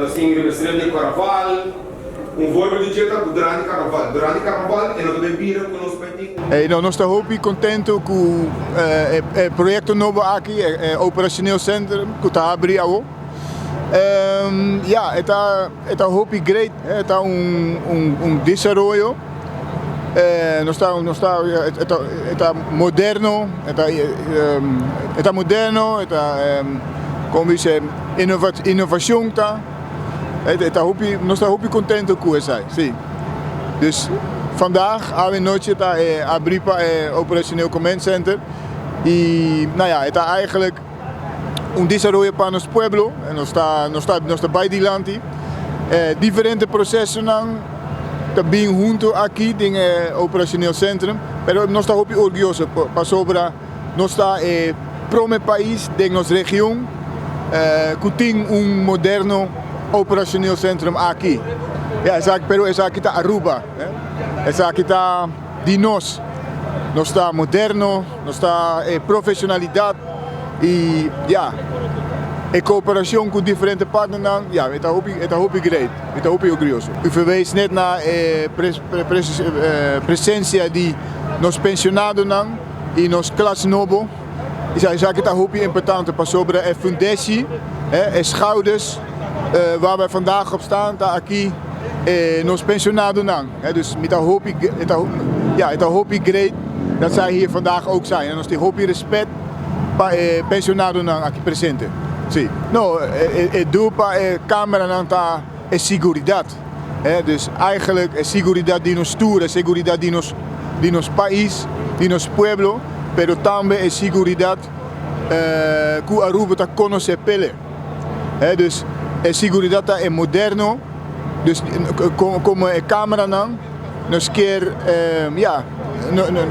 Nos tin riba strip di Carnaval. Un voorbeeld di dje ta cu durante Carnaval. Durante Carnaval e no ta bay bira cu nos bay tin un. Hey, no, nos ta hopi contento cu e proyecto nobo aki, e operationeel centrum cu ta habri awo. Ya, e ta e ta hopi great, e ta un un desaroyo. Nos ta nos ta e ta e ta moderno, e ta e ta moderno, e ta como dice innovacion ta. E ta hopi, nos ta hopi contento cu esai, si. Dus vandaag, awe nochi ta e abri pa e operationeel command center y nou ja, e ta eigenlijk un desaroyo pa nos pueblo, nos ta, nos ta, nos ta bai dilanti. E diferente procesonan ta bin hunto aki den e operationeel centrum, pero nos ta hopi orguyoso pasobra nos ta e prome pais den nos region cu tin un moderno operationeel centrum aki. Ya, esaki, pero esaki ta Aruba, esaki ta di nos. Nos ta moderno, nos ta e profesionalidad y ya, e cooperacion cu diferente partnernan, ya, e ta hopi, e ta hopi great, mi ta hopi orguyoso. U verwees net na e presencia di nos pensionadonan y nos klas nobo. Esaki ta hopi importante pasobra e fundeshi, e schouders waar wij vandaag op staan ta aki nos pensionadonan. Dus mi ta hopi, ja, e ta hopi great dat zij hier vandaag ook zijn. En nos tin hopi respet pa e pensionadonan aki presente. Si. No, e doel pa e cameranan ta e siguridad. Dus eigenlijk e siguridad di nos tur, e siguridad di nos di nos pais, di nos pueblo, pero tambe e siguridad cu Aruba ta conoce pele. Dus e siguridad ta e moderno, dus como e cameranan nos kier ja,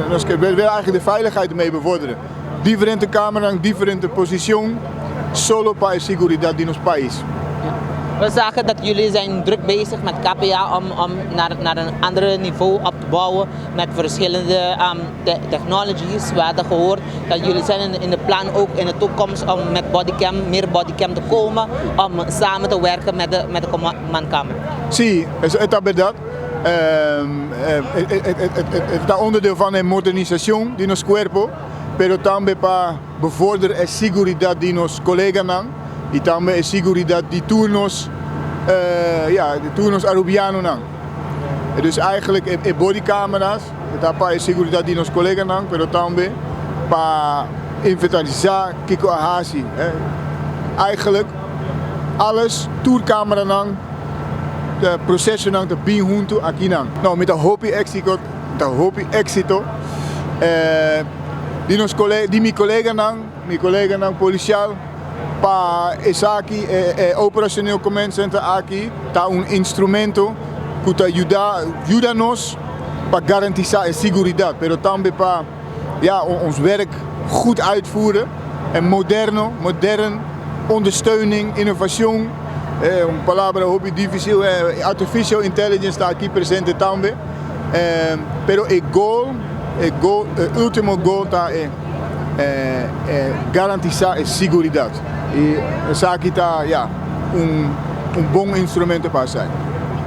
nos kier wil eigenlijk de veiligheid mee bevorderen. Diferente cameranan, diferente posicion, solo pa e siguridad di nos pais. We zagen dat jullie zijn druk bezig met KPA om naar een ander niveau op te bouwen met verschillende technologies. We hadden gehoord dat jullie zijn in de plan ook in de toekomst om met bodycam, meer bodycam te komen om samen te werken met de commandkamer. Si, e ta berdad. E ta onderdeel van e modernisacion di nos cuerpo, pero tambe pa bevordera e siguridad di nos coleganan y tambe e siguridad di tur nos, ja, di tur nos Arubianonan. Dus eigenlijk e bodycameras ta pa e siguridad di nos coleganan, pero tambe pa inventarisa kico a haci. Eigenlijk alles, tur cameranan, e procesonan ta bin hunto akinan. No, mi ta hopi exito, ta hopi exito di nos di mi coleganan policial pa esaki e operationeel command center aki ta un instrumento cu ta yuda yuda nos pa garantisa e siguridad, pero tambe pa, ja, ons werk goed uitvoeren en moderno, modern ondersteuning, innovacion, un palabra hopi dificil, artificial intelligence ta aki presente tambe, pero e goal, e goal, e ultimo goal ta e garantisa e siguridad y esaki ta, ja, un bon instrumento pa esaki.